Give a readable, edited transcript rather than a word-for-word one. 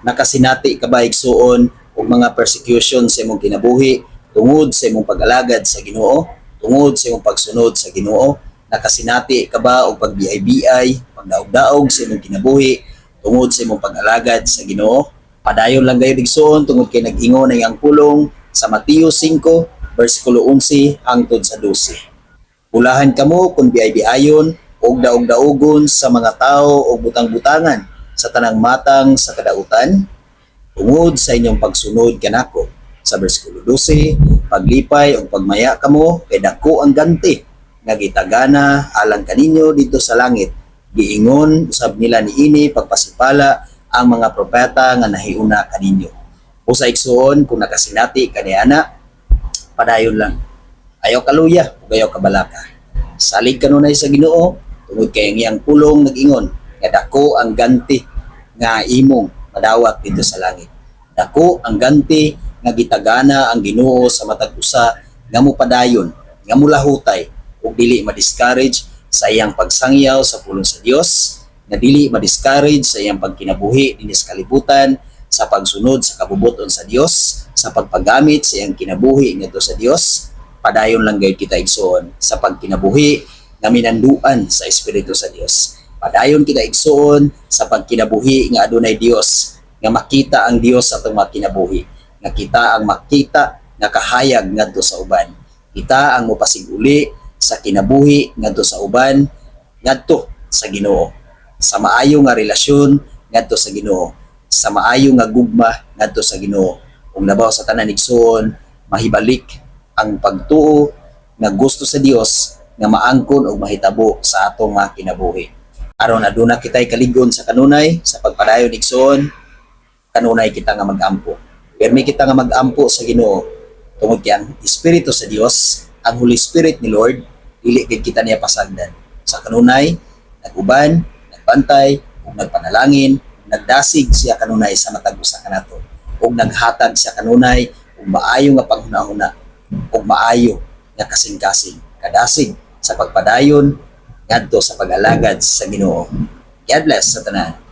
Nakasinati ka ba, igsuon, og mga persecution sa imong kinabuhi tungod sa imong pag-alagad sa Ginoo, tungod sa imong pagsunod sa Ginoo? Nakasinati ka ba og pagbiay-biay, pagdaog-daog sa imong kinabuhi tungod sa imong pag-alagad sa Ginoo? Padayon lang gayud, igsuon, tungod kay nag-ingon ang iyang pulong sa Mateo 5 bersikulo 11 hangtod sa 12. Bulahan kamo kung biay-biayon og daog-daogon sa mga tao o butang-butangan sa tanang matang sa kadautan tungod sa inyong pagsunod kanako. Sa bersikulo 12, paglipay og pagmaya kamo kay dako ang ganti nga gitagana alang kaninyo didto sa langit. Giingon usab nila niini pagpasipala ang mga propeta nga nahiuna kaninyo. Usa, igsuon, kung nakasinati kaniana, padayon lang. Ayaw kaluya ug ayaw kabalaka. Salig kanunay sa Ginoo tungod kay ang iyang pulong nag-ingon nga dako ang ganti nga imong madawat didto sa langit. Dako ang ganti nga gitagana ang Ginoo sa matag usa nga mopadayon, nga mulahutay ug dili ma-discourage sa iyang pagsangyaw sa pulong sa Dios, nga dili ma-discourage sa iyang pagkinabuhi dinhi sa kalibutan, sa pagsunod sa kabubuton sa Dios, sa pagpagamit sa iyang kinabuhi ngadto sa Dios. Padayon lang gayud kita, igsuon, sa pagkinabuhi nga minanduan sa Espiritu sa Dios. Padayon kita, igsuon, sa pagkinabuhi nga adunay Dios, nga makita ang Dios sa atong mga kinabuhi, nga kita ang makita nga kahayag ngadto sa uban. Kita ang mopasiguli sa kinabuhi ngadto sa uban ngadto sa Ginoo. Sa maayo nga relasyon ngadto sa Ginoo, sa maayo nga gugma ngadto sa Ginoo. Ug labaw sa tanan, igsuon, mahibalik ang pagtuo nga gusto sa Dios nga maangkon og mahitabo sa atong mga kinabuhi. Aron aduna kitay kaligon sa kanunay sa pagpadayon, igsuon, kanunay kita nga magampo. Permi kita nga magampo sa Ginoo tungod kay ang Espiritu sa Dios, ang Holy Spirit ni Lord, dili gid kita niya pasagdan. Sa kanunay, nag-uban, nagbantay, ug nagpanalangin, nagdasig siya kanunay sa matag usa kanato. Ug naghatag siya kanunay ug maayo nga panghuna-huna ug maayo nga kasing-kasing kadasig sa pagpadayon ngadto sa pag-alagad sa Ginoo. God bless sa tanan.